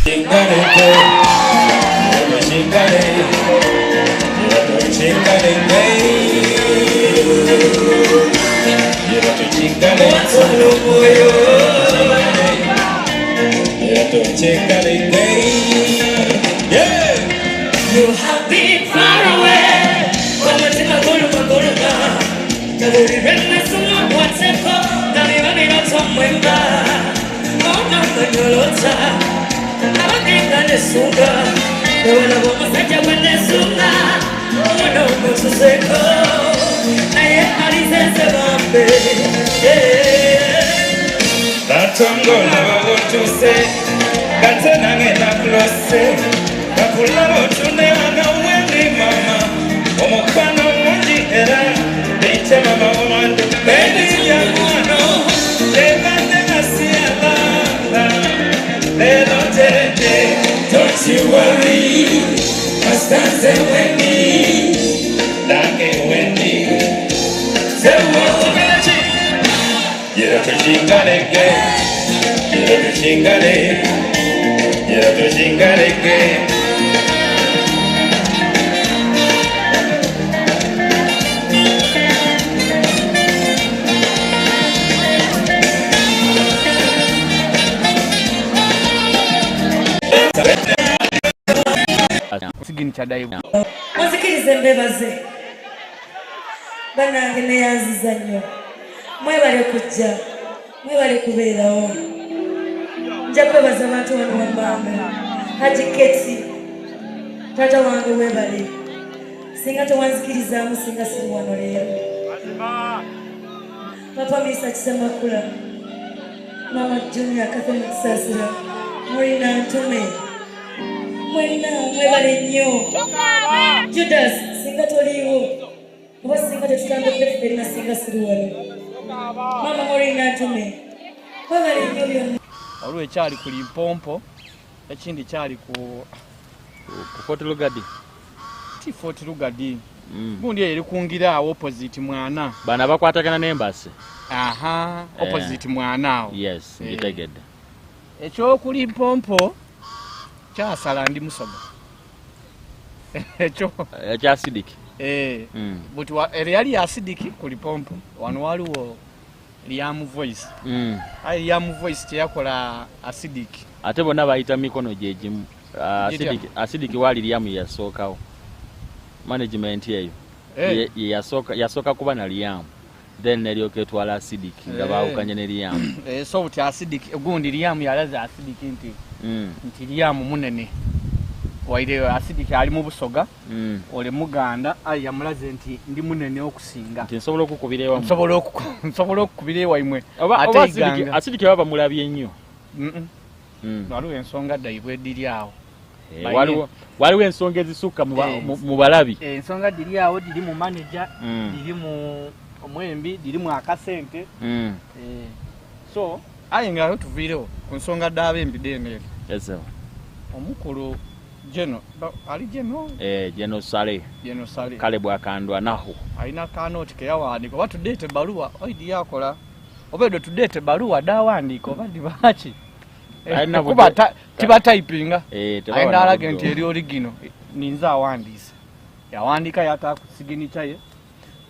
You have been far away. Omutima guluma guluma. Gabulirwe nasoma kwateko. Gabibabira tomwemba. Omamanyolota. Abagenda nesunga. Ewala bw'omusajja gwe nesunga. Ono omususeko. Naye alizeze bambe. Batongola babutuse gate nange nakulose bakulaba otunewanga wendi mama omukwano mungi era bite mama omwande bendi yamuwano ebadde nasiyalala leero teredde. Don't you worry, kastanze wendi nange wendi sewuwakigalaki yera tukingalege yera tukingale yera tukingalege. Signature dive. Munzikirize mbebaze bannange, neyanziza nnyo, mwebale kujja, mwebale kubeerawo. Nja kwebaza abantu bano wammanga. Haji Keti, taata wange, webale. Singa tewanzikirizaamu, singa siri wano leero. Papa Misa Kisemakula, Mama Junior Catherine Kisasira, mulina ntume mwenna, mwebale nnyo. Judas, singa toliiwo oba singa tetutambudde ffenna, singa siri wano. Mama Morina Ntume, mwebale nnyo byonna. Waliwo ekyali ku Limpompo, ekindi kyali ku Ku Fort Lugard. Ti Fort Lugard. Gundi eyo eri kungira awo opposite mwana. Bano abakwatagana n'embasi. Aha, opposite mwana awo. Yes. Eh. Ngitegedde. Ekyokulimpompo kyasala ndi Musoga ekyo. Ekya Acidic. Eh, buti era yali Acidic ku Lipompo. Wano waliwo Liam Voice. Aye Liam Voice teyakola Acidic. Ate bonna bayita mikono gye gimu. Gitya? Acidic waali Liam yasookawo management eyo. Eh. Ye yasooka kuba na Liam, then neryoka etwala Acidic nga baawukanye ne Liam. Eh, so buti Acidic gundi Liam yalaze Acidic nti nti Liam munene, waire Acidic ali mu Busoga, ole muganda, aye yamulaze nti ndi munene okusinga. Nti nsobola okukubira ewammwe. Nsobola okukubira ewaimwe. Oba Ate oba Iganga. Acidic baba bamulabye nnyo. Waliwo ensonga ddaibwe ediri awo. Eh, waliwo ensonga ezisukka Eh. mu balabi. Eh, ensonga diri awo, diri mu manager, diri mu omwembi, diri mu akasente. Eh, so aye nga tuviirewo ku nsonga ddabembi dene Yes, sir. omukulu Geno ali Geno. Eh, Geno Sale. Geno Sale. Kale bwakandwa naho. Alina kanooti keyawandiika oba tudeete ebbaluwa oidi yakola oba eddo tudeete ebbaluwa dawandiika oba dibaki. Alina kuba tibatayipinga. Eh, tebaba alina na alage budde. Nti eri oligino ninze awandiise, yawandiika yata ku signature ye.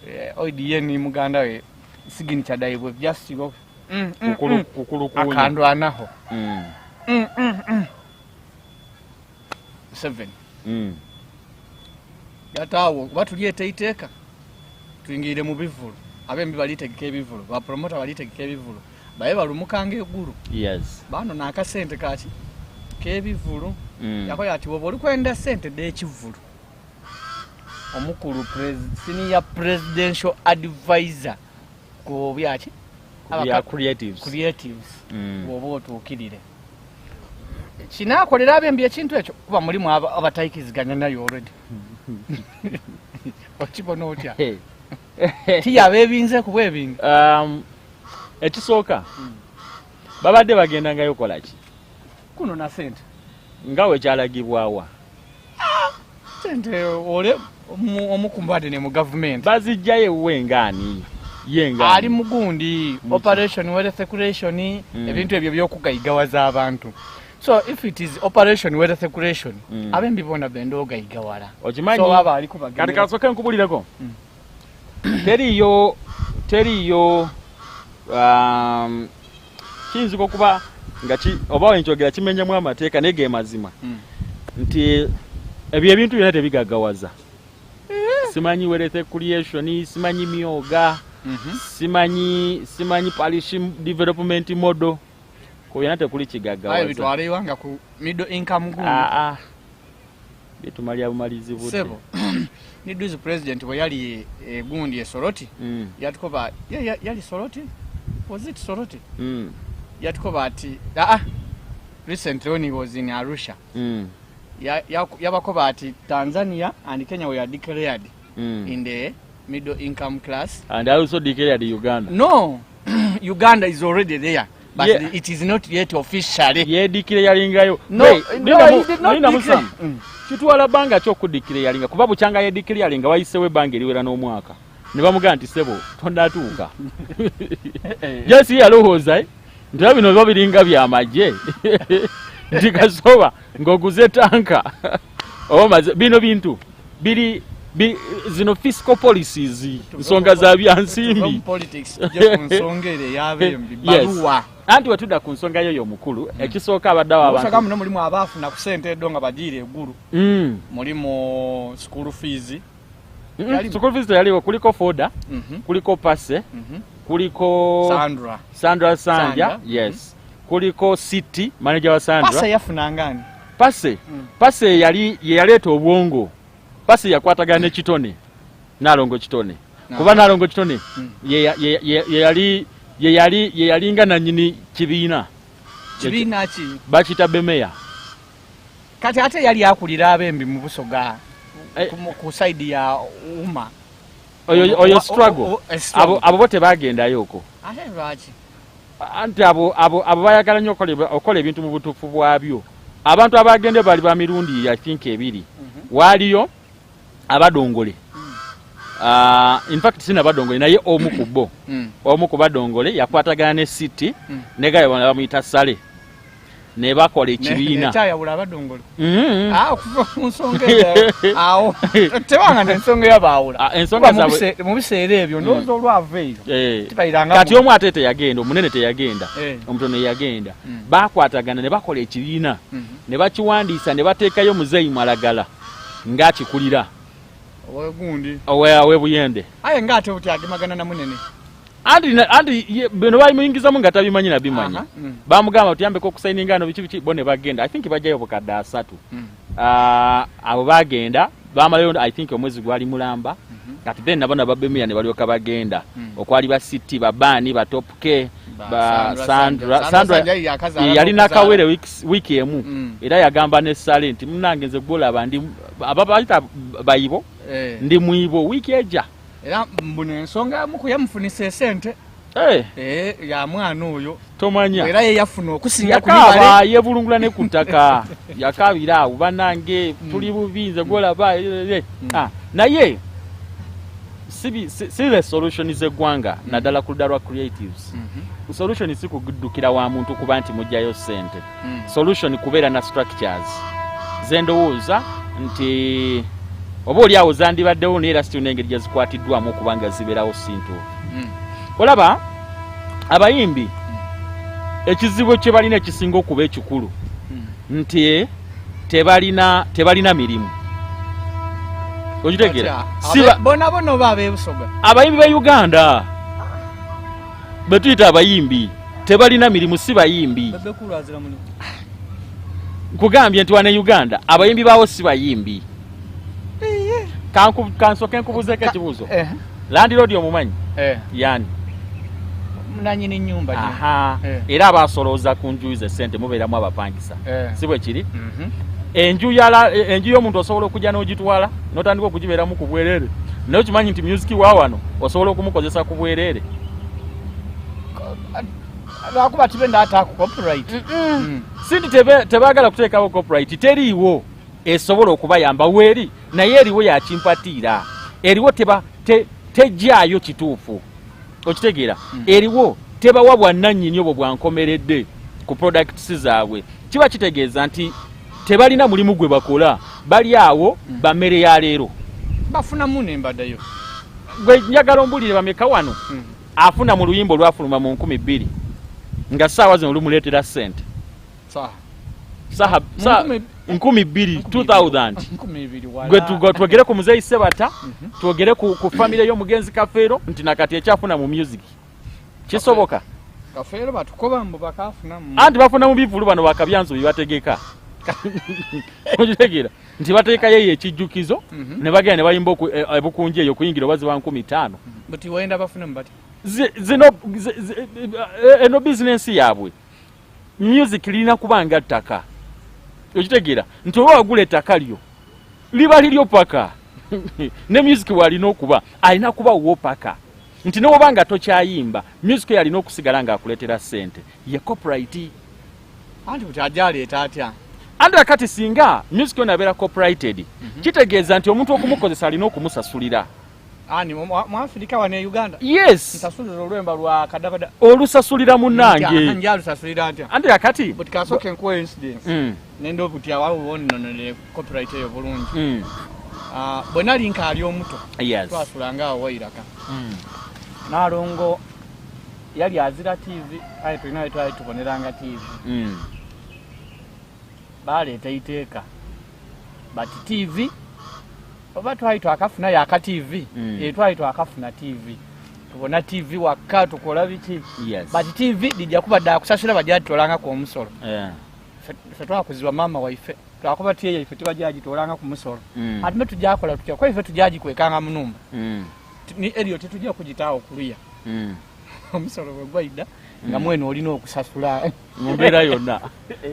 Eh, oidi ye ni muganda we signature daibwe just go Kukulukunya. Akandwanaho. Seven. Yataawo oba tulyeta iteeka tuyingirire mu bivulu, abembi balitegeka ebivulu, bapromota balitegeka ebivulu, baye balumukanga eggulu. Bano nakasente kaki kebivulu. Yakola ati woba olikwenda sente d'ekivulu, omukulu senior presidential advisor ku byaki? Ku bya creatives. Creatives. Bw'oba otuukirire kinaakolera abembi ekintu ekyo, kuba mulimu abatayikiziganya nayo already. Okibona otya? Tiyabeebinze kubwebinga. Ekisooka babadde bagendangayo kola ki? Kuno na sente. Nga we kyalagibwawa? Sente ole omukumbadde ne mu gavumenti. Bazijjayo ewuwe ngaani ye ngaani? Ali mugundi Muki? Operation wealth creation. Ebintu ebyo byokugayigawaza abantu. So if it is operation wealth creation, abembi bona benda ogayigawala. Okimanyi So aba aliko kati bagenda. Kasooke nkubulireko, teriyo kiyinzika okuba nga oba wenkyogera kimenyamu amateeka, naye ge mazima nti ebyo ebintu byonna tebigaggawaza. Simanyi wealth creation, simanyi myoga, simanyi parish development model, ku byonna tekuli Aye kigaggawaza. Bitwala iwanga ku middle income gundi. Aa, bitumalya bumalizi budde. Sebo, ni duzi president bwe yali egundi e Soroti, yatukoba yali Soroti, was it Soroti? Yatukoba ati recently when he was in Arusha, yabakoba ati Tanzania and Kenya were declared in the middle income class. And also declared Uganda. No, Uganda is already there, but it is not yet officially. Yedeclaringayo. No, no, he did not declare. Kitwala bbanga ki okudeclaringa? Kuba bukyanga yedeclaringa wayisewo ebbanga eriwera n'omwaka ne bamugamba nti sebo tonnatuuka. Jesi yalowooza nti era bino biba biringa byamagye, nti kasoba ng'oguze tanka oba omaze bino bintu biri zino fiscal policies, nsonga za byansimbi. Tuve mu politics, tujje ku nsonga ero ey'abembi. Yes. Baluwa. Anti wetudda ku nsonga yoyo omukulu, ekisooka abaddeawo Obusoga abantu muno mulimu abaafuna ku ssente edo nga bagiire eggulu. Mulimu school fees. Yalimu. School fees teyaliwo. Kuliko foda, kuliko pase, kuliko Sandra. Sandra Sanja. Sanja. Yes, kuliko city manager wa Sandra. Pase yafunanga ani? Pase, pase yali ye yaleeta obwongo. Pase yakwatagana ne Kitone, Nalongo Kitone, kuba Nalongo Kitone ye yalinga nanyini kibiina. Kibiina ki? Bakiyita Bemeya. Kati ate yali akulira abembi mu Busoga ku side ya Uma. Oyo struggle. Struggle. Abo bo tebagendayo okwo. Ate lwaki? Anti abo bayagala nnyo okukola ebintu mu butuufu bwabyo. Abantu abagende bali ba mirundi, I think, ebiri. Waaliyo abadongole. In fact sina badongole, naye omu ku bo, omu ku badongole yakwatagana ne city ne gayo bamuyita Sale ne bakola ekibiina. Nekyayawula abadongole. Ah, okuva ku nsonga eyo awo tebanga nensonga eyabaawula. Ah, ensonga Kuba zaabwe mu biseera ebyo ndowooza olwava eyo tibayiranga Kati omu ate teyagenda, omunene teyagenda, omutono yagenda. Bakwatagana ne bakola ekibiina ne bakiwandiisa ne bateekayo Muzeeyi Malagala ng'akikulira. Owegundi? Owebuyende. Aye ngaate buti agemagana na munene. Anti bino bamuyingizamu nga tabimanyi nabimanyi. Bamugamba tuyambeko okusayininga ano biki biki, bo ne bagenda. I think bajjayo bukadde 30. Ah, abo bagenda bamalayo, I think, omwezi gwali mulamba. Kati then nabo nababemuya ne balyoka bagenda. Okwali ba city, babaani, ba Top K, ba Sandra. Sandra Sandra yalina kawere wiiki emu. Era yagamba ne Sale nti munange nze gwolaba ndi aba bayita bayibo, ndi mwibo wiiki ejja. Era mbuno ensonga yamuku yamufunisa esente. Ya mwana oyo. Tomanya. Era ye yafuna okusinga Yakaaba kulibale. Yebulungula ne ku ttaka, yakaabira awo, bannange tuli bubi, nze gwolaba. Ah, naye si the solution z'eggwanga, naddala ku ludda lwa creatives. Solution si kuddukira wa muntu kuba nti mugjayo ssente. Solution kubeera na structures zendowooza nti oba oli awo zandibaddewo, naye era still n'engeri gye zikwatiddwamu okuba nga zibeerawo si ntuufu. Olaba abayimbi ekizibu kye balina ekisinga okuba ekikulu nti tebalina mirimu, okitegeera? Bona bona oba abebusoga? Abayimbi ba Uganda betuyita abayimbi tebalina mirimu, si bayimbi. Bebekulu azira mulimu? Nkugambye nti wane Uganda abayimbi baawo si bayimbi. Kansooke nkubuzeeko ekibuuzo. Landlord omumanyi? Yani? Nanyini nyumba. Aha. Era abasolooza ku nju ze sente mubeeramu abapangisa, si bwe kiri? Enju y'omuntu osobola okujja n'ogitwala n'otandika okugibeeramu ku bwereere, naye okimanyi nti music wa wano osobola okumukozesa ku bwereere? Lwakuba tibenda ata ku copyright. Si nti tebaagala kuteekawo copyright, teriiwo esobola okubayamba. Weeri, naye eriwo yakimpatiira, eriwo tejjaayo kituufu, okitegeera? Eriwo tebawa bwannannyini obwo bwankomeredde. Ku products zaabwe kiba kitegeeza nti tebalina mulimu gwe bakola, bali awo bammere ya leero. Bafunamu nembaddayo. Gwe njagala ombulire, bameka wano afuna mu luyimba olwafuluma mu 2000 nga ssaawa zino lumuleetera ssente? Saha. Saha Mu 2000, 2000. 2000 wala. Gwe twogere ku muzeeyi Sebata, twogere ku famire y'omugenzi Kafeero, nti nakati ekyafuna mu music kisoboka? Kafeero batukoba mbu bakafunamu. Anti bafuna mu bivulu bano bakabyanzo bye bategeka, okitegeera nti bateekayo eyo ekijjukizo, ne bagenda ne bayimba ebukunji eyo okuyingira oba ziba 5000. Buti wenda bafunamu bati. Zino eno bizinensi yaabwe. Music lirina kuba nga ttaka, okitegeera nti oba wagula ettaka lyo liba liryo paka. Ne music walina okuba alina kuba wo paka, nti newoba nga tokyayimba, music oyo alina okusigala ng'akuleetera ssente, ye copyright. Anti buti ajja aleeta atya? Anti kati singa music ono abeera copyrighted, kitegeeza nti omuntu okumukozesa alina okumusasulira. Ani mu Afirika wano e Uganda? Yes. Nsasulira olwemba lwa kadabada? Olusasulira munnange. Nja alusasulira ntya? Anti kakati Buti kasooke nkuwa incidence. Nenda obuti awawo wonononere copyright eyo bulungi. Ah, bwe nali nkaali omuto, twasulanga awo Wairaka. Nalongo yali azira TV, aye tulina we twali tuboneranga TV. Baleeta iteeka bati TV, oba twali twakafuna yaka TV. Twali twakafuna TV, tubona TV waka, tukola biki. Bati TV lijja kuba dda kusasula, bajja tutolangako omusolo. Ffe twakuzibwa maama waife, twakuba tiyeyo ife tebajja gitolanga ku musolo. Ate me tujakola tutya? Kwa ife tujagikwekanga mu numba. Ni eryo tetujja kugitaawo kuluya. Omusolo bwe gwayida nga mwene olina okusasula. Mu mbeera yonna,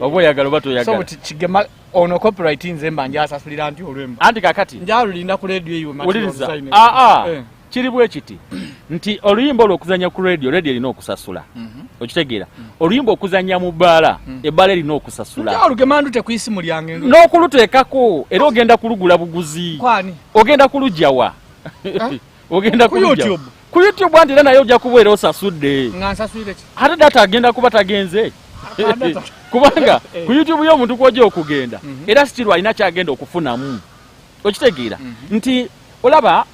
oba oyagala oba So toyagala. Buti kigema ono copyright, nze mba njasasulira nti olwemba Anti kakati njalulinda ku radio eyo. Wuliriza, aa, kiri bwe kiti nti oluyimba olwo okuzanya ku radio, radio erina okusasula, okitegeera? Oluyimba okuzanya mu bbaala, ebbaala erina okusasula. Njalugema ndute ku isimu lyange. N'okuluteekako era ogenda kulugula buguzi. Kwani? Ogenda kulugyawa? Ogenda Ku kulugya YouTube? Ku YouTube, anti era naye ojja kuba era osasudde. Nga nsasulire ki? Ate data agenda kuba tagenze. Aka data. Kubanga ku YouTube y'omuntu kwojja okugenda, era still alina kyagenda okufunamu, okitegeera nti olaba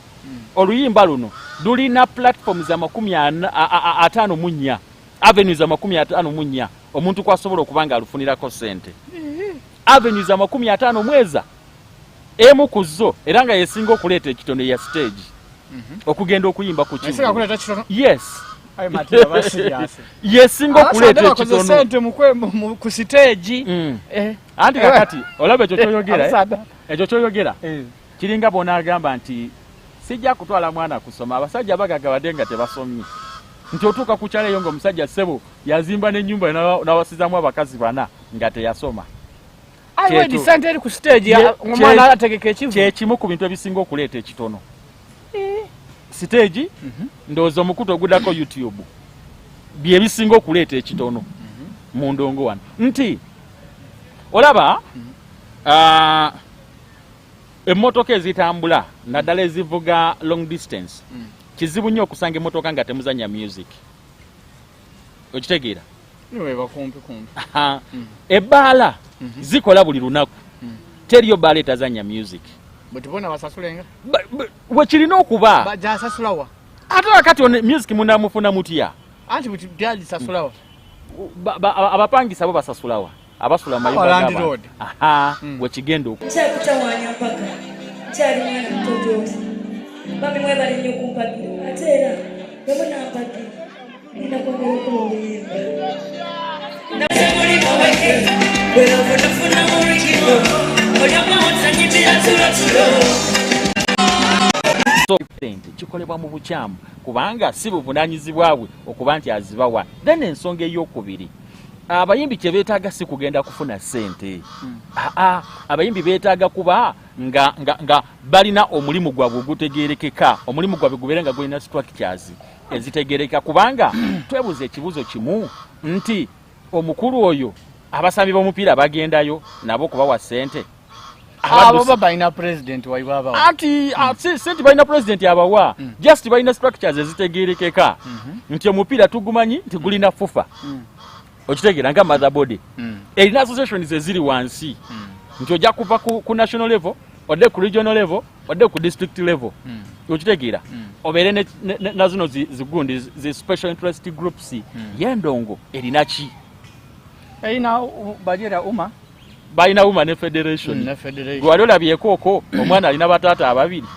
oluyimba luno lulina platforms 54, avenues 54 omuntu kwasobola okuba nga alufunirako sente, avenues 50 mweza. Emu ku zo era nga yesinga okuleeta ekitono ya stage, okugenda okuyimba ku Naye kivu. kuleeta kitono. Yes. Aye Matilda, ba serious. Yesinga okuleeta bakoze ekitono. sente ku stage. Anti kakati olaba ekyo kyoyogera, eh? Abasaada. Ekyo kyoyogera kiringa bw'onaagamba nti sijja kutwala mwana kusoma, abasajja bagagabadde nga tebasomye, nti otuuka ku kyalo eyo ng'omusajja ssebo yazimba n'ennyumba n'awasizaamu abakazi bana nga teyasoma. Aye wedi sente eri ku stage omwana ategeka ekivu. Kyekimu ku bintu ebisinga okuleeta ekitono, stage. Ndowooza omukutu oguddako YouTube byebisinga okuleeta ekitono mu ndongo wano, nti olaba emmotoka ezitambula naddala ezivuga long distance, kizibu nnyo okusanga emmotoka nga temuzanya music, okitegeera? Niweba kumpi kumpi. Aha. Ebbaala zikola buli lunaku, teriyo bbaala etazanya music. Bwe tubona basasulenga. Bwe kirina okuba. Bajasasulawa? Ate wakati ono music munamufuna mutya? Anti buti byalisasulawa? Abapangisa bo basasulawa, abasula mu mayumba Aba g'abantu? landlord. Aha, wekigenda oku Nkyakutawaanya mpaka nkyali mwana muto gyoli. Bami, mwebale nnyo okumpagira, ate era bwe munampagira ngenda kwongera okuba oluyimba. Nasemuli maweke bweofunafuna mulikino olyamawonsanyibira tulo tulo. So sente kikolebwa mu bukyamu, kubanga si buvunaanyizibwa bwe okuba nti azibawa. Then ensonga eyokubiri, abayimbi kye beetaaga si kugenda kufuna ssente. Aa, abayimbi beetaaga kuba nga balina omulimu gwabwe ogutegerekeka, omulimu gwabwe gubeere nga gulina structures ezitegereka, kubanga twebuuza ekibuuzo kimu nti omukulu oyo, abasambi b'omupiira bagendayo nabo kubawa ssente? Abo bo balina president waibwe abawa. Anti si nti balina president abawa, just balina structures ezitegerekeka nti omupiira tugumanyi nti gulina FUFA. Okitegeera nga mother body erina associations eziri wansi, nti ojja kuva ku national level, odde ku regional level, odde ku district level. Okitegeera? Obeere na zino zigundi zi special interest groups. Yendongo erina ki? Erina bajera UMA. Balina UMA ne federation. Ne federation. Gwe wali olabyeko okwo omwana alina bataata ababiri?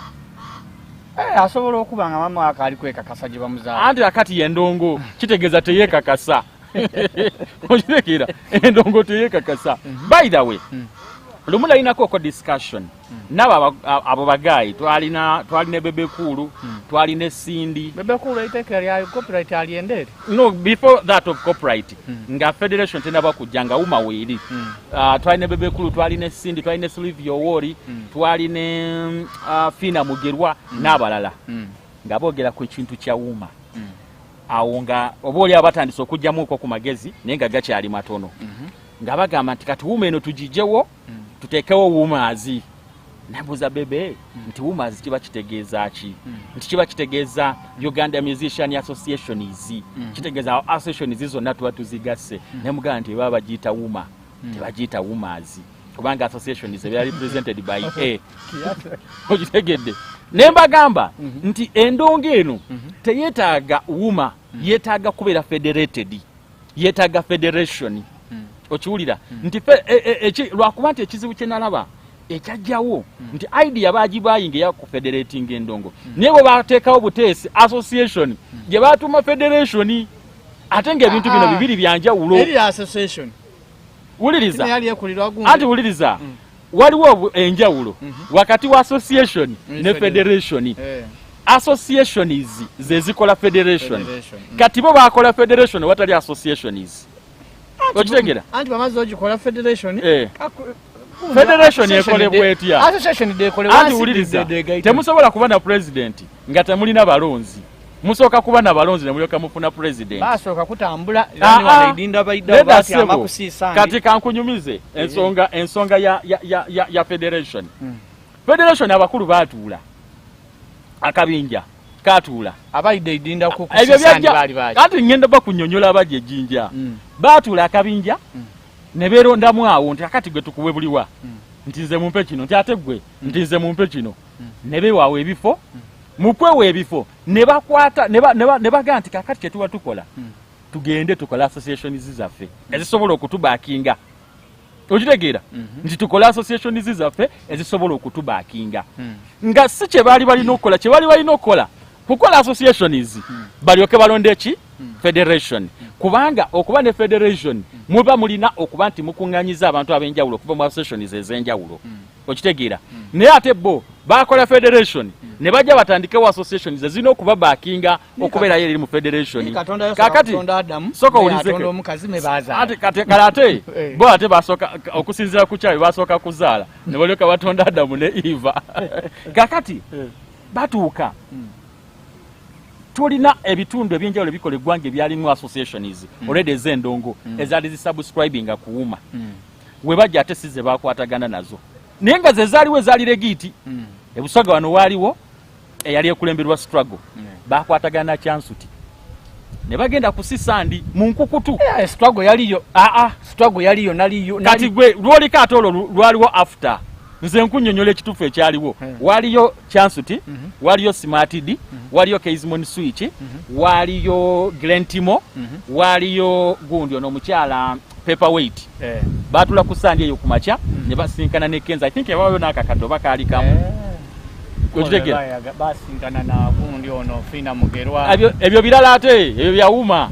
Asobola okuba nga mama akaali kwekakasa gye bamuzaala. Anti akati yendongo kitegeeza teyekakasa. Okitegeera? Endongo teyekakasa. By the way, lumu nalinako oko discussion nabo abo ba guy, twalina Bebe Cool, twalina Esindi. Bebe Cool eiteeka lya copyright alyendere. No, before that of copyright, nga federation tenaba kujja, nga UMA weeri. Twalina Bebe Cool, twalina Esindi, twalina Silvia Owori, twalina Fina Mugerwa n'abalala, nga boogera ku kintu kya UMA. Awo nga oba oli abatandise okugjamuuko ku magezi, naye nga gakyali matono, nga bagamba nti kati UMA eno tugijewo, tuteekewo UMAs. Nabuuza Bebe nti UMAs kiba kitegeeza ki? Nti kiba kitegeeza Uganda Musician Associations, kitegeeza associations zonna tuba tuzigasse. Naye mugamba nti baba bagiyita UMA, tebagiyita UMAs, kubanga associations ebeera represented by a. Okitegedde? Ne mbagamba nti endongo eno teyeetaaga UMA, yeetaaga kubeera federated, yeetaaga federation. Okiwulira nti lwakuba nti ekizibu kye nalaba ekyajjawo nti idea bagibayinga eya kufederating endongo, naye bwe bateekawo buteesi association gye batuma federation, ate ng'ebintu bino bibiri byanjawulo. Eri association. Wuliriza. Yali ekulirwa gundi. Anti wuliriza, waliwo enjawulo wakati wa association ne federation. Associations ze zikola federation. Kati bo bakola federation watali associations. Okitegera? Anti bamaze ogikola federation. Federation ekolebwa etya? Association dekolebwa. Anti wuliriza, temusobola kuba na president nga temulina balonzi. Musooka kuba na balonzi ne mulyoka mufuna president. Basooka kutambula idinda baida bati amakusisa. Kati kankunyumize ensonga ya federation. Federation abakulu baatuula, akabinja katuula. Abaida idinda ku kusisandi bali baji. Kati ngenda bakunyonyola abaje jinja. Baatuula akabinja ne beerondamu awo nti akati gwe tukuwe buliwa. Nti nze mumpe kino, nti ate gwe, nti nze mumpe kino. Ne beewaawo ebifo, mukwewa ebifo ne bakwata ne bagaa nti kakati kye tuba tukola, tugende tukole associations zaffe ezisobola okutubakinga. Okitegeera? Nti tukole associations zaffe ezisobola okutubakinga. Nga si kye baali balina okukola, kye baali balina okukola kukola associations balyoke balonde ki? Federation. Kubanga okuba ne federation muba mulina okuba nti mukuŋŋanyiza abantu ab'enjawulo okuva mu associations ez'enjawulo. Okitegeera? Naye ate bo bakola federation ne bajja batandikewo associations ezirina okuba backinga okubeerayo eri mu federation. Kakati sooka owulizeko kale ate bo ate basooka okusinziira ku kyabwe basooka kuzaala ne balyoka batonda Adamu ne Eva. Kakati batuuka tulina ebitundu ebyenjawulo ebikola eggwanga ebyalimu associations already ez'endongo ezaali zisubscribinga ku UMA. We bajja ate si ze bakwatagana nazo, naye nga ze zaaliwo ezaali legit. Ebusoga wano waaliwo eyali ekulemberwa Struggle, bakwatagana na Kyansuti ne bagenda ku sisandi mu nkukutu. Struggle yaliyo. Struggle yaliyo naliyo. Kati gwe lwoliko ate olwo lwaliwo after. Nze nkunnyonnyola ekituufu ekyaliwo. Waliyo Kyansuti, waliyo Smartd, waliyo Keismon Switch, waliyo Glentimo, waliyo gundi ono omukyala Paperweight. Baatula ku sandi eyo ku makya ne basinkana ne Kenza. I think yabayo n'akakadde oba kaali kamu. Okitegeera? Basinkana na gundi ono Fina Mugerwa. Ebyo birala ate ebyo bya UMA.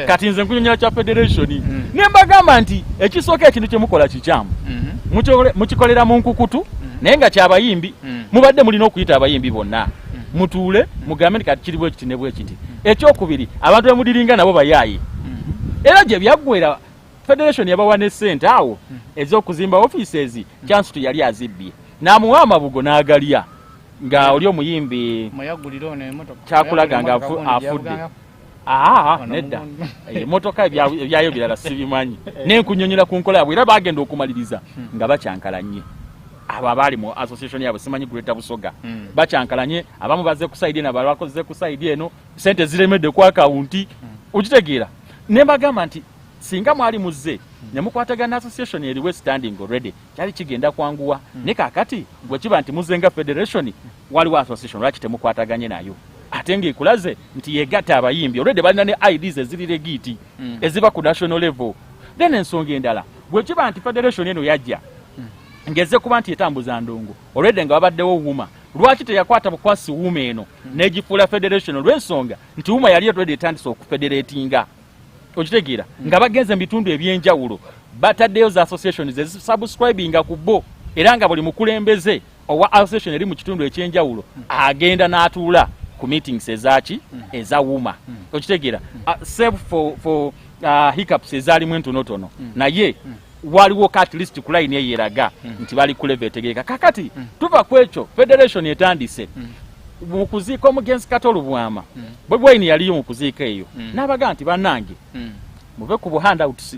Kati nze nkunnyonnyola kya federation. Ne mbagamba nti ekisooka ekintu kye mukola kikyamu. Mukikolera mu nkukutu, naye nga kyabayimbi. Mubadde mulina okuyita abayimbi bonna. Mutuule mugambe nti kati kiri bwe kiti ne bwe kiti. Ekyokubiri, abantu bemudiringa nabo bayaaye. Era gye byaggwera federation yabawa ne ssente awo ez'okuzimba offices, Kyansuti yali azibbye. N'amuwa amabugo n'agalya. Nga oli omuyimbi kyakulaga nga afudde. Nedda. Emmotoka ebyayo birala sibimanyi. N'enkunyonyola ku nkola yaabwe era bagenda okumaliriza nga bakyankalanye. Abo abaali mu association yaabwe simanyi Greater Busoga. Bakyankalanye, abamu bazze ku side eno, abalala bakoze ku side eno, ssente ziremedde ku akawunti. Okitegeera? Ne mbagamba nti Singa mwali muzze ne mukwatagana association eriwe standing already, kyali kigenda kwanguwa. Ne kaakati bwe kiba nti muzze nga federation, waliwo association, lwaki temukwataganye nayo? Ate ng'ekulaze nti yegatta abayimbi already balina ne IDs eziri legit eziva ku national level. Then ensonga endala, bwe kiba nti federation eno yajja ngeze kuba nti etambuza ndongo already nga babaddewo UMA, lwaki teyakwata bukwasi UMA eno n'egifuula federation? Olw'ensonga nti UMA yali already etandise okufederatinga, okitegeera, nga bagenze mu bitundu ebyenjawulo, bataddeyo za associations ezisubscribinga ku bo, era nga buli mukulembeze owa association eri mu kitundu ekyenjawulo agenda n'atuula ku meetings ezaki eza UMA, okitegeera, save for hiccups ezaalimu entonotono, naye waliwo ka at least ku line eyo eraga nti bali ku level etegeeka. Kakati tuva ku ekyo, federation etandise mu kuziika omugenzi Kato Lubwama. Bobi Wine yaliyo mu kuziika eyo n'abagaa nti bannange, muve ku buhandouts,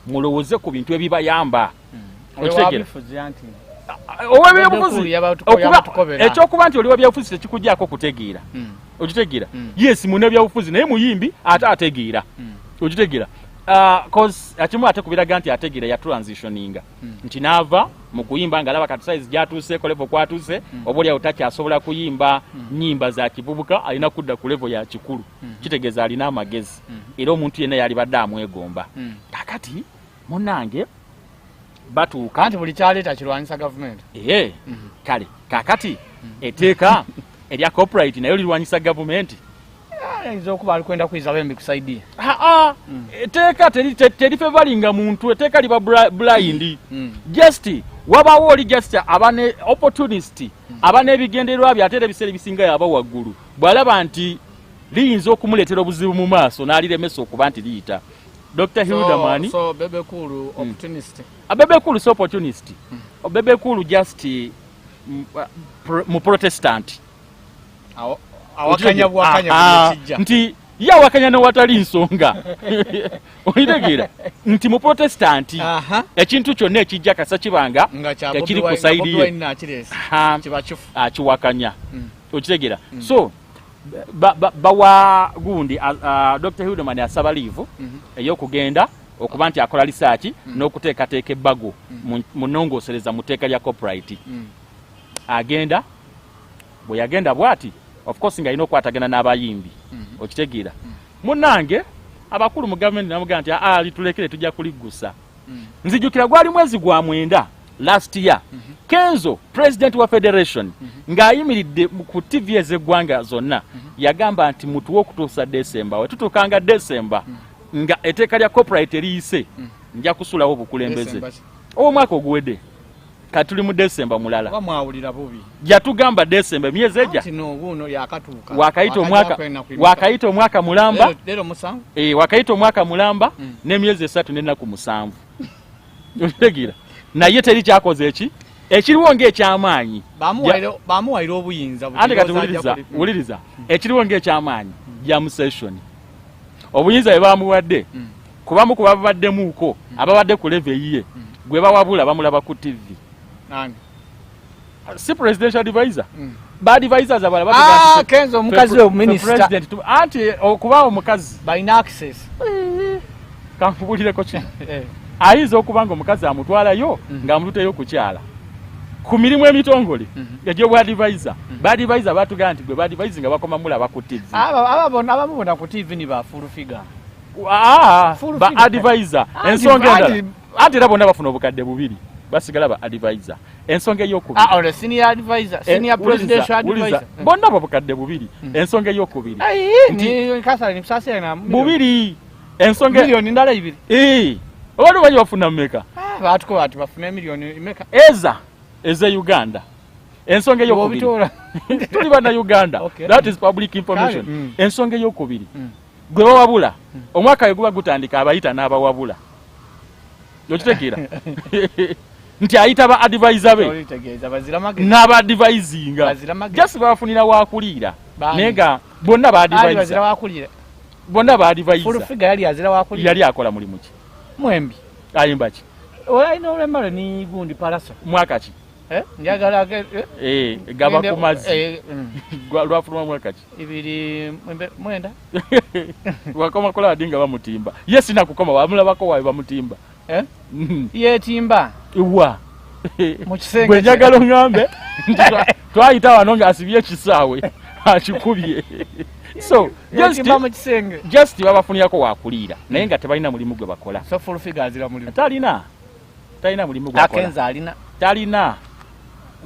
mulowooze ku bintu ebibayamba. Okitegeera? Ow'ebyobufuzi, ekyokuba nti oli wa byabufuzi tekikugyako kutegeera, okitegeera? Yes, muna byabufuzi, naye muyimbi ate ategeera, okitegeera? Cause akimu ate kubiraga nti ategeera, ya transitioninga nti naava mu kuyimba ng'alaba kati size gyatuuseeko, level kwatuuse, oba oliawo takyasobola kuyimba nyimba za kivubuka, alina kudda ku level ya kikulu. Kitegeeza alina amagezi, era omuntu yenna yalibadde amwegomba. Kakati munnange batuuka anti buli kyaleeta kirwanyisa gavumenti. Ee, kale kakati etteeka erya copyright nayo lirwanyisa gavumenti. Ayinza okuba ali kwenda kwiza bembi ku side. Aa, etteeka terifevalinga muntu, etteeka liba blind. Just wabawo oli just aba ne opportunist, aba n'ebigendererwa bye, ate era ebiseera ebisinga yaba waggulu, bw'alaba nti liyinza okumuleetera obuzibu mu maaso n'aliremesa okuba nti liyita. Dr Hilderman. So Bebe Cool opportunist? Bebe Cool si opportunist. Bebe Cool just mu protestant. Awakanya bwakanya Ah, buli kijja. Nti ye awakanya newatali nsonga, okitegeera, nti mu protestant ekintu kyonna ekijja kasa kibanga nga kya tekiri Bobi ku Wine- side Bobi ye. Wine akireese kiba kifu. Akiwakanya, okitegeera? So bawa gundi Dr Hilderman asaba leave ey'okugenda okuba nti akola research n'okuteekateeka ebbago mu nnongoosereza mu tteeka lya copyright. Agenda, bwe yagenda bw'ati, of course nga alina okukwatagana n'abayimbi, okitegeera, munnange abakulu mu gavumenti namugamba nti aa, litulekere, tujja kuliggusa. Nzijukira gwali mwezi gwa 9 last year, Kenzo, president wa federation, ng'ayimiridde ku TV ez'eggwanga zonna, yagamba nti mutuwe okutuusa Desemba, we tutuukanga Desemba nga etteeka lya copyright eriyise, nja kusulawo obukulembeze. December ki? Omwaka oguwedde, kati tuli mu Desemba mulala. Oba mwawulira bubi. Yatugamba Desemba, emyezi ejja. Anti no guno yakatuuka. Wakayita omwaka, wakayita omwaka mulamba. Leero 7. Eh, wakayita omwaka mulamba n'emyezi 3 n'ennaku 7, okitegeera? Naye teri kyakoze eki ekiriwo ng'ekyamaanyi. Bamuwaire obuyinza. Ate kati wuliriza, wuliriza, ekiriwo ng'ekyamaanyi, jam session, obuyinza bwe bamuwadde, kubamu ku babaddemuuko ababadde ku level eyiye, gwe bawabula bamulaba ku TV. Nani? Si presidential advisor? Ba advisors abalala Ah, Kenzo omukazi we minister. President anti okuba omukazi balina access. Kankubulireko kino. Ayinza okuba nga omukazi amutwalayo ng'amututeyo okukyala ku mirimu emitongole egy'obwa advisor. Ba advisor batugamba nti gwe ba advisor nga bakoma mulaba ku TV. Aba abamubona ku TV ni ba full figure. Ah, Full ba figure. advisor. Ensonga endala, anti era bonna bafuna 2000, basigala ba advisor. Ensonga eyokubiri, Ah, ole senior advisor, senior presidential wuliriza, advisor. Bonna bo 2000. Ensonga eyokubiri, Ai, ni kasala ni kusasira na bubiri. Ensonga milioni ndala ibiri. Eh, abantu bangi bafuna mmeka? Ah, batuko bati bafuna milioni imeka. Eza eze Uganda. Ensonga eyokubiri, Bw'obitoola. tuli banna Uganda. Okay. That is public information. Kale, Ensonga eyokubiri, gwe bawabula, omwaka we guba gutandika abayita n'abawabula, okitegeera nti ayita ba advisor be Olitegeeza bazira magezi. n'abadivisinga. Bazira magezi. Just babafunira wakuliira. Baani? Naye nga bonna Ali bazira baadvisor, wakulira. bonna Full baadvisor. figure yali azira wakulira. Yali akola mulimu ki? Mwembi. Ayimba ki? Olina olwemmalo ni gundi Palaso. Mwaka ki? Njagala gaba ku mazzi. Lwafuluma mwaka ki? 2009. Wakoma kola adinga bamutimba. Ye sina kukoma bamulabako wawe bamutimba. Yetimba. Wa. Mu kisenge. Gwe njagala ongambe. Twayita wano nga asibye ekisaawe akikubye. So just babafunirako wakuliira naye nga tebalina mulimu gwe bakola. So full figure azira mulimu. Talina mulimu gwe bakola. Akenza alina. Talina.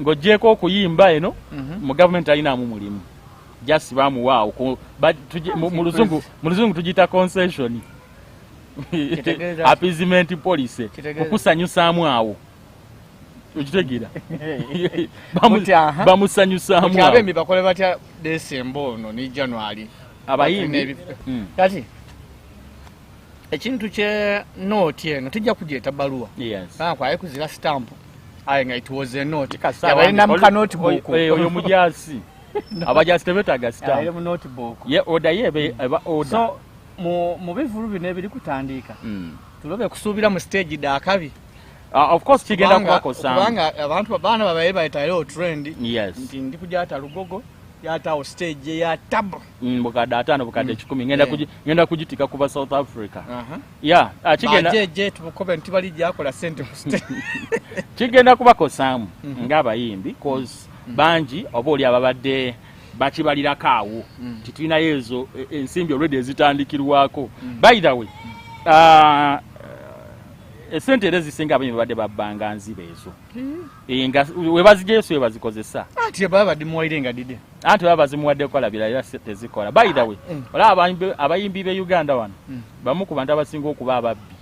Ng'ogyeko okuyimba eno mu gavumenti talinamu mulimu. Just bamuwaawo mu luzungu tugiyita concession. Appeasement policy. Kukusanyusaamu awo. Okitegeera? Bamusanyusaamu awo. Abembi bakole batya December ono ne January. Abayimbi. Kati ekintu kye note eno tujja kugyeta baluwa. Yes. Kwaye kuzira stamp. Aye nga it was a note. Yabalina mu ka notebook. Oyo mujasi. Abajasi tebetaaga stamp. Yabalina mu notebook. Ye order ye eba order. So mu bivulu bino ebiri kutandika. Tulobe kusuubira mu stage da akabi. Of course kigenda kubakosa. Kubanga abantu abaana babaye bayitayo trend. Yes. Nti ndi kujata Lugogo yatawo stage ya tabu. Bukadde 5 bukadde 10 ngenda kugitika kuba South Africa. Yeah, kigenda bajeje tubukobe nti bali jakola sente ku stage. Kigenda kubakosaamu ng'abayimbi cause bangi oba oli ababadde bakibalirako awo nti tulinayo ezo ensimbi already ezitandikirwako. By the way, esente era ezisinga abayimbi babadde babbanga nziba ezo. Nga we baziggyeyo si we bazikozesa. Anti baba badimuwaire nga dide. Anti baba bazimuwadde kukola birala era tezikola. By the way, olaba abayimbi b'e Uganda wano bamu ku bantu abasinga okuba ababbi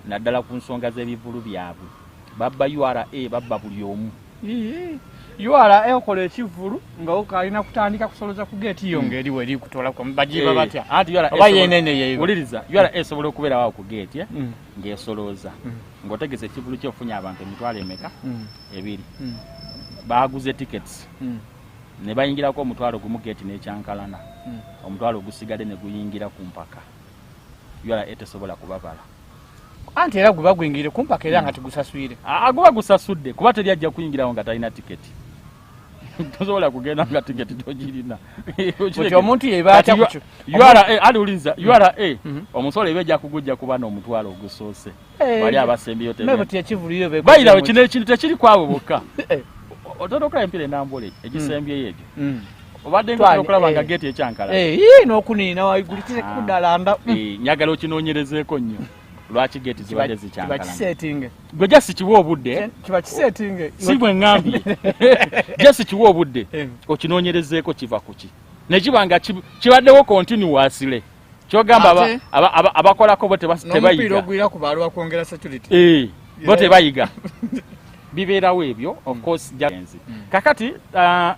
naddala ku nsonga z'ebivvulu byabwe. Babba URA, babba buli omu. URA okola ekivvulu nga okalina kutandika kusoloza ku geeti yo ng'eri weri kutolako bagiba batya. Anti URA oba yenene yeyo. Wuliriza, URA esobola okubeera awo ku geeti ng'esolooza. Ng'otegese ekivvulu kyofunye abantu emitwalo emeka? 2. Baaguze tickets. Ne bayingirako 1,000 geeti n'ekyankalana. 1,000 ogusigadde ne guyingira ku mpaka. URA tesobola kubabala. Anti era guba guyingire ku mpaka era nga tegusaswire. Guba gusasudde kuba teri ajja kuyingirawo nga talina tiketi. Tosobola kugenda nga tiketi togirina. Buti omuntu yeba atya ku URA ali ulinza URA omusolo ebe ejja kugujja kuba n'omutwalo ogusoose. Bali abasembeyo tebe. Mbe buti ekivuliro be. Bayirawo kino ekintu tekiri kwabo bokka. Otoloka empira enambole egisembyeyo egyo. Obadde ng'okulaba nga geeti ekyankala. N'okuniina waigulu kudalanda. Njagala okinoonyerezeeko nnyo. Lwaki geeti zibadde zikyankalana? Kiba kisetinge. Gwe just kiwa obudde. Kiba kisetinge. Si bwe ŋŋambye. Just kiwa obudde. Okinoonyerezeeko kiva ku ki? Ne kiba nga kibaddewo continuously. Kyogamba abakolako bo tebayiga. N'omupiira ogwira ku baaluwa kwongera security. Bo tebayiga. Bibeerawo ebyo of course. Kakati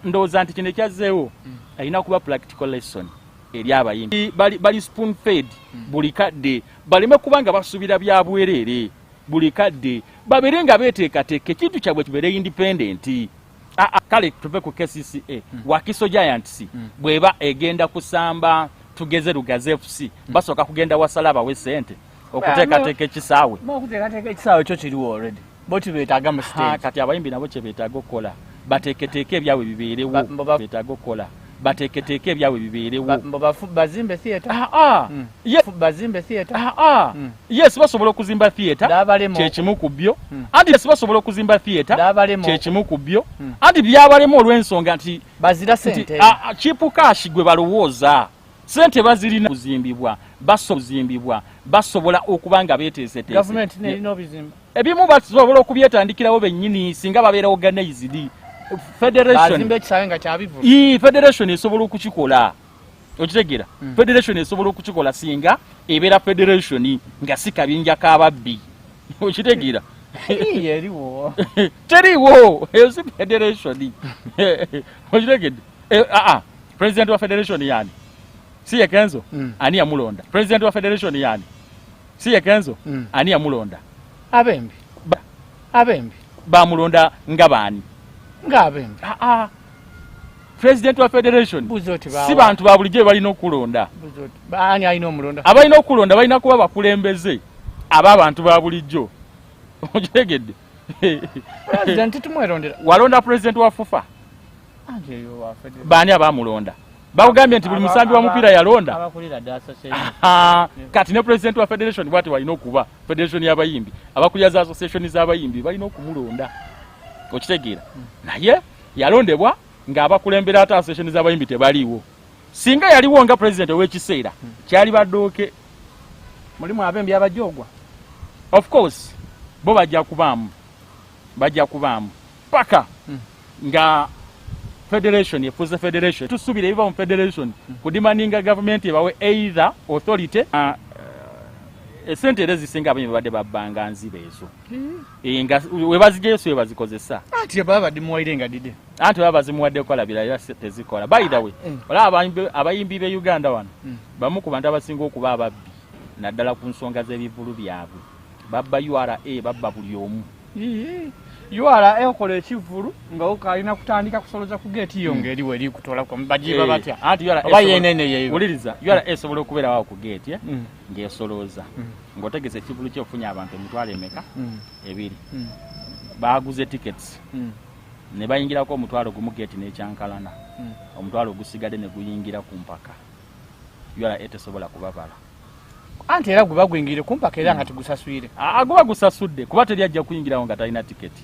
ndowooza nti kino ekyazzeewo alina kuba practical lesson eri abayimbi. Bali spoon fed buli kadde. Baleme kubanga basuubira bya bwereere buli kadde. Babeere nga beeteekateeka ekintu kyabwe kibeere independent. Kale tuve ku KCCA. Wakiso Giants bw'eba egenda kusamba tugeze Lugazi FC basooka kugenda wasala bawe ssente okuteekateeka ekisaawe. Okuteekateeka ekisaawe kyo kiriwo already. Bo kibeetaaga mu stage. Kati abayimbi nabo kye beetaaga okukola bateeketeeke ebyabwe bibeerewo. Beetaaga okukola bateeketeeke ebyabwe bibeerewo. Bazimbe theatre. Bazimbe theatre. Yes, basobola okuzimba theatre. Kye kimu ku byo. Anti yes, basobola okuzimba theatre. Kye kimu ku byo. Anti byabalemu olw'ensonga nti bazira sente. Cheap cash gwe balowooza. Sente bazirina kuzimbibwa, basobola okuba nga beeteeseteese. Gavumenti n'erina obizimba. Ebimu basobola okubyetandikirawo bennyini singa babeera organized. Federation. Bazimba ekisaawe nga kyabivulu. Federation esobola okukikola. Okitegeera? Federation esobola okukikola singa ebeera federation nga si kabinja k'ababbi. Okitegeera? Eriwo. Teriwo. Eyo si federation. Okitegedde? President wa federation yani? Si ye Kenzo? Ani yamulonda? President wa federation yani? Si ye Kenzo? Ani yamulonda? Abembi. Abembi. Bamulonda nga baani? Nga abembi. President wa federation si bantu ba bulijjo balina okulonda. Ani alina omulonda? Abalina okulonda balina kuba bakulembeze ab'abantu ba bulijjo. Okitegedde? President tumwerondera. Walonda president wa FUFA? Anje yo wa federation. Baani abamulonda? Bakugambye nti buli musambi wa mupiira yalonda. Abakulira the association. Kati ne president wa federation bwati walina okuba federation y'abayimbi, abakulira za association z'abayimbi balina okumulonda, okitegeera? Naye yalondebwa ng'abakulembera ate association z'abayimbi tebaliiwo. Singa yaliwo nga president ow'ekiseera, kyali badooke. Mulimu abembi abajogwa. Of course bo bajja kubaamu paka nga federation efuze federation. Tusuubira ebiva mu federation kudemandinga gavumenti ebawe either authority. Esente era ezisinga abayimbi babadde babbanga nziba ezo. Nga webaziggyeyo si webazikozesa. Ati baba badimuwaire nga dide. Anti baba bazimuwadde kukola birala, era tezikola. By the way, olaba abayimbi b'e Uganda wano, bamu ku bantu abasinga okuba ababbi naddala ku nsonga z'ebivvulu byabwe, babba URA, babba buli omu. URA okola ekivvulu nga okalina kutandika kusoloza ku geeti yo ng'eri weri kutolako bagiba batya? Anti URA Oba yenene yeyo. Wuliriza, URA esobola okubeera awo ku geeti ng'esolooza, ng'otegese ekivvulu kyofunye abantu emitwalo emeka? 2. Baguze tickets ne bayingirako 1,000 geeti n'ekyankalana, 1,000 ogusigadde ne guyingira ku mpaka. URA tesobola kubabala. Anti era gwe bagwingire ku mpaka era nga tegusaswire. Guba gusasudde kuba teri ajja kuyingirawo nga talina tiketi.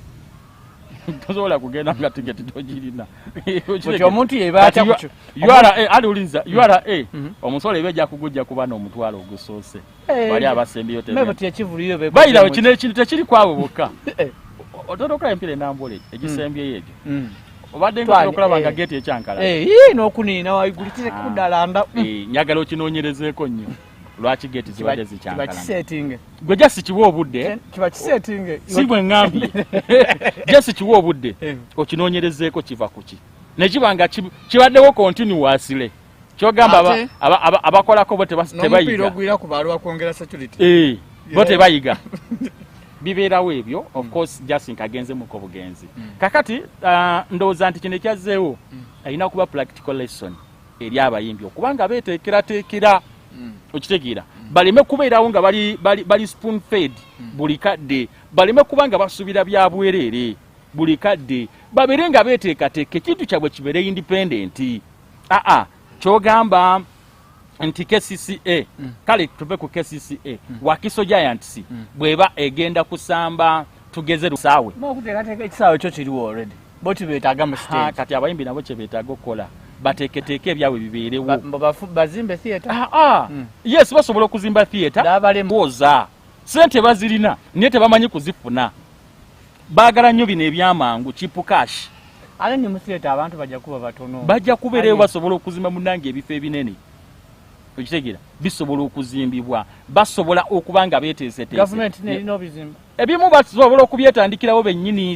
Tosobola kugenda nga tiketi togirina. Buli omuntu yebaata ku URA, ali ulinza URA omusolo ebe ejja kugujja kuba n'omutwalo ogusoose. Bali abasembyeyo tebe. Bayirawo kino ekintu tekiri kwabo bokka. Otera okulaba empiira enambule egisembyeyo egyo. Obadde nga okulaba nga geeti ekyankala. N'okuniina waigulu kudalanda. Njagala okinoonyerezeeko nnyo. Lwaki geeti zibadde zikyankalana? Kibakisetinge. Gwe just kiwa obudde. Kibakisetinge. Si bwe ŋŋambye. Just kiwa obudde. Okinoonyerezeeko kiva ku ki? Ne kiba nga kibaddewo continuously. Kyogamba abakolako bo tebayiga. N'omupiira ogwira ku baaluwa kwongera security. Bo tebayiga. Bibeerawo ebyo, of course just nkagenze muko bugenzi. Kakati ndowooza nti kino ekyazzeewo alina kuba practical lesson eri abayimbi okubanga beeteekerateekera. Okitegeera? Baleme kubeerawo nga bali spoon fed buli kadde, baleme kuba nga basuubira bya bwereere buli kadde, babeere nga beeteekateeka ekintu kyabwe kibeere independent. Kyogamba nti KCCA, kale tuve ku KCCA, Wakiso Giants bw'eba egenda kusamba tugeze lusaawe. Okuteekateeka ekisaawe kyo kiriwo already. Bo kibeetaaga mu stage. Kati abayimbi nabo kye beetaaga okukola, bateeketeeke ebyabwe bibeerewo. Bazimbe theatre. Yes, basobola okuzimba theatre. Woza sente bazirina naye tebamanyi kuzifuna. Baagala nnyo bino ebyamangu, cheap cash. Ate ne mu theatre abantu bajja kuba batono. Bajja kubeereyo, basobola okuzimba munnange ebifo ebinene. Okitegeera? Bisobola okuzimbibwa, basobola okuba nga beeteeseteese. Gavumenti n'erina obizimba. Ebimu basobola okubyetandikirawo bennyini.